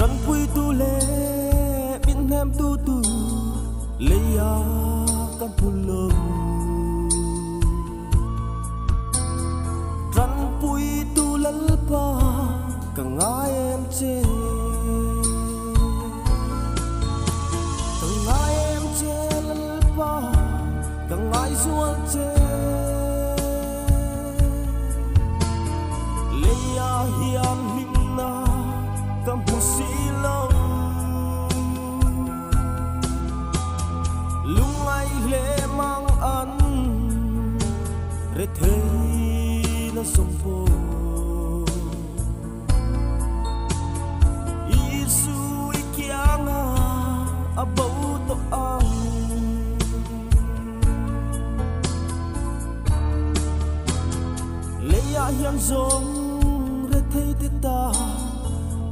Tan pui tu le min nem tu tu leia kan pulo Tan pui tu lalpa ka ngai em che Ka ngai em che lalpa ka ngai zual che Leia hian hlimna ka hmu si lo Lungai hle mang an re thei na song po Isu ikianga abo to ang Leia hian zong re thei te ta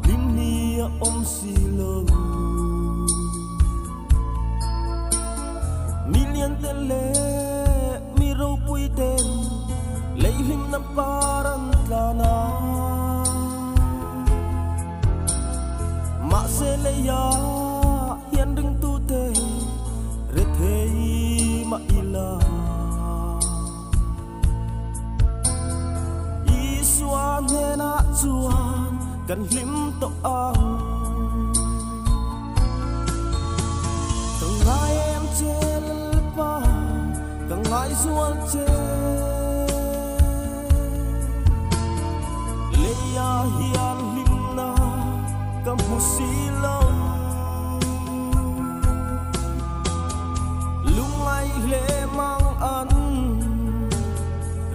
lim ni a om si lo Million te le mi ro pui ten lei hlim na paran tlana Ma se leia hian ring tu te re thei ma ila Isua na chuan kan hlim to ang Ka ngai em che lalpa ka ngai zual che Leia hian hlimna ka hmu si lo Lungai hle mang an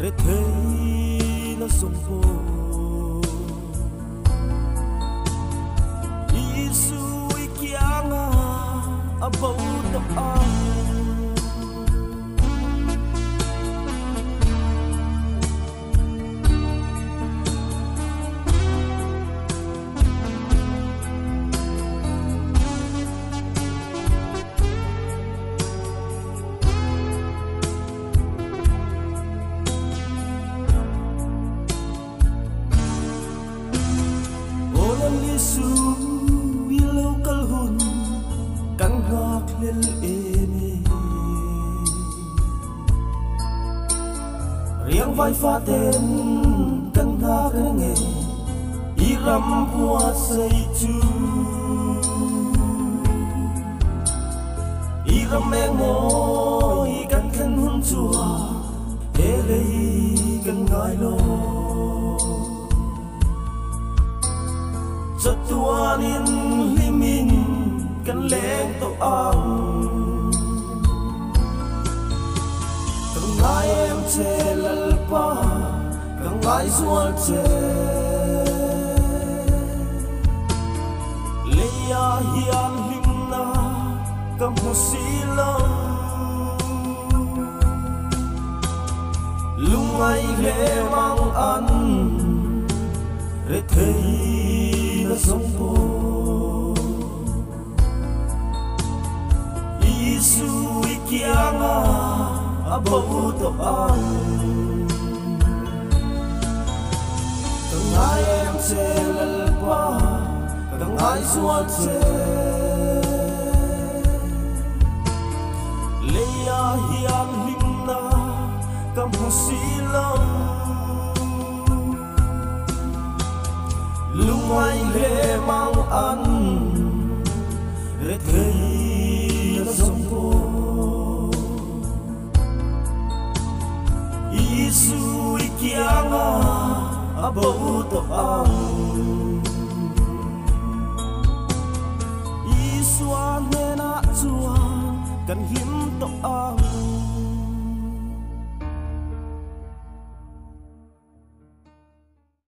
re thei na song po Isu ikianga abo to ang Olam Yesu ilo kalhun kan ngak lel emi Riang vai fa ten kan ngak renge iram bua sei chu Iram eng moi kan thlen hun chua hele kan ngai lo Chatuanin limin kan leng to ang Ka ngai em che lalpa ka ngai zual che Leia hian hlimna ka hmu si lo Lungai hle mang an re thei na song po Isu ikianga abo to ang Ka ngai em che lalpa ka ngai zual che Leia hian hlimna ka hmu si lo Lungai hle mang an re thei na song po Isu ikianga abo to ang Isua na chuan kan hlim to ang.